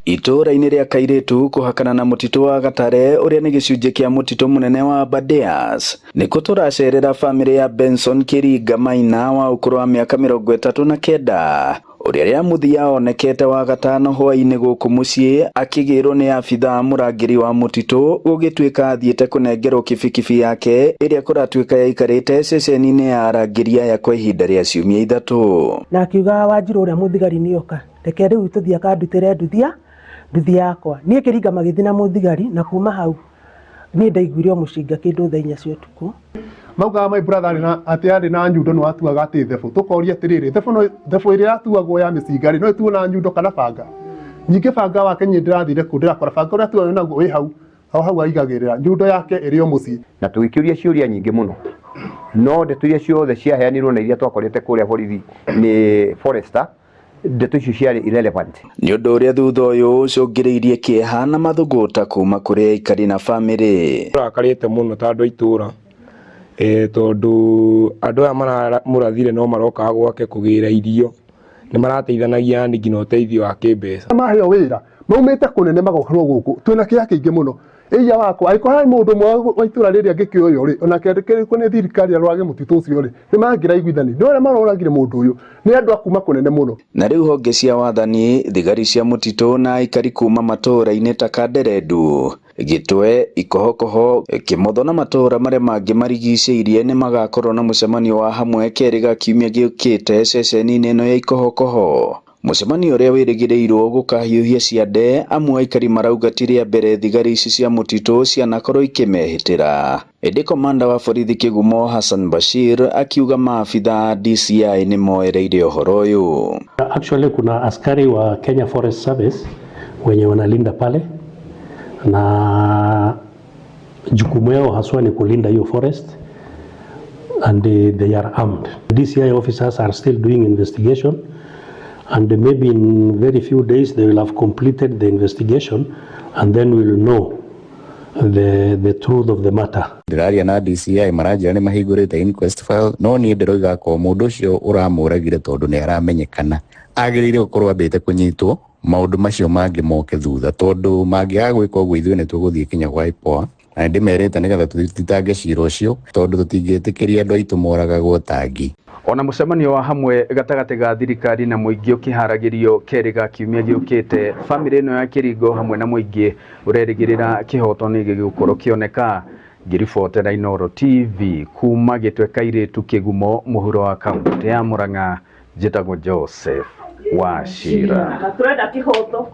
Itũũra-inĩ rĩa Kairĩtu kũhakana na mũtitũ wa Gatare ũrĩa nĩ gĩcunjĩ kĩa mũtitũ mũnene wa Aberdares, nĩkuo tũracerera bamĩrĩ ya Benson Kĩringa Maina wa ũkũrũ wa mĩaka 39, ũrĩa rĩa mũthia onekete wagatano hwaĩ-inĩ gũkũ mũciĩ akĩgĩrwo nĩ abithaa mũrangĩri wa mũtitũ, gũgĩtuĩka athiĩte kũnengerwo kibikibi yake ĩrĩa kũratuĩka yaikarĩte ceceni-inĩ ya arangĩri aya kwa ihinda rĩa ciumia 3. Na akiuga, "Wanjirũ, ũrĩa mũthigari nĩoka, reke rĩu tũthiĩ akandutĩre nduthia nduthi yakwa." Niĩ Kĩringa magĩthiĩ na mũthigari, na kuma hau niĩ ndaiguire o mũcinga kĩndũ thaa 4 cia ũtukũ. Maugaga my brother arĩ na atĩ arĩ na nyundo, no atuaga atĩ thebũ. Tũkoria atĩrĩrĩ, thebũ no thebũ ĩrĩa yatuagwo ya mĩcinga rĩ, no ĩtuo na nyundo kana banga? Ningĩ banga wake, niĩ ndĩrathire kũ ndĩrakora banga ũrĩa atuaga naguo wĩ hau o hau aigagĩrĩra, nyundo yake ĩrĩ o mũciĩ. Na tũgĩkĩũria ciũria nyingĩ mũno, no ndeto iria ciothe ciaheanirwo na iria twakorete kũrĩa borithi nĩ forester, ndeto icio ciarĩ irrelevant. Nĩ ũndũ ũrĩa thutha ũyũ ũcũngĩrĩirie kĩeha na mathũgũta kuma kũrĩ aikari na bamĩrĩ. Tũrakarĩte mũno ta andũ a itũũra, tondũ andũ aya maramũrathire no marokaga gwake kũgĩra irio, nĩ marateithanagia, yani nginya ũteithio wa kĩmbeca. Maheo wĩra maumĩte kũnene magokerwo gũkũ, twĩna kĩeha kĩingĩ mũno. Ĩia wakwa, angĩkorwo harĩ mũndũ ũmwe wa itũũra rĩrĩa angĩkĩoywo rĩ, onake andĩkĩrĩkwo nĩ thirikari arorage mũtitũ ũcio rĩ, nĩ mangĩraiguithania. No arĩa maroragire mũndũ ũyũ nĩ andũ a kuma kũnene mũno. Na rĩu honge cia wathani, thigari cia mũtitũ na aikari kuma matũũra-inĩ ta Kanderendu, Gĩtwe, Ikohokoho, Kĩmotho na matũũra marĩa mangĩ marigicĩirie nĩ magakorwo na mũcemanio wa hamwe kerĩ ga kiumia gĩũkĩte ceceni-inĩ ĩno ya Ikohokoho. Mũcemanio ũrĩa wĩrĩgĩrĩirwo gũkahiũhia ciande, amu aikari marauga ti rĩa mbere thigari ici cia mũtitũ cianakorwo ikĩmehĩtĩra. Ĩndĩ komanda wa borithi Kĩgumo Hassan Bashir akiuga maabitha a DCI nĩ moereire ũhoro ũyũ. Actually, kuna askari wa Kenya Forest Service wenye wanalinda pale, na jukumu yao haswa ni kulinda hiyo forest, and they are armed. DCI officers are still doing investigation, and maybe in very few days they will have completed the investigation, and then we will know the truth of the matter. Ndĩraria na DCI, maranjĩra nĩ mahingũrĩte inquest file, no niĩ ndĩroiga ko mũndũ ũcio ũramũragire, tondũ nĩ aramenyekana, agĩrĩire gũkorwo ambĩte kũnyitwo, maũndũ macio mangĩ moke thutha, tondũ mangĩaga gwĩka ũguo, ithuĩ nĩ tũgũthiĩ kinya gwa IPOA, na nĩ ndĩmerĩte nĩgetha tũthitange cira ũcio, tondũ tũtingĩtĩkĩria andũ aitũ moragagwo ta ngi. Ona mũcemanio wa hamwe gatagatĩ ga thirikari na mũingĩ ũkĩharagĩrio kerĩ ga kiumia gĩũkĩte, bamĩrĩ ĩno ya Kĩringo hamwe na mũingĩ ũrerĩgĩrĩra kĩhoto nĩ gĩgũkorwo kĩoneka. Ngĩribotera Inooro TV kuma Gĩtwe Kairĩtu, Kĩgumo, mũhuro wa kaũntĩ ya Mũrang'a, njĩtagwo Joseph Wachira. Turenda kĩhoto.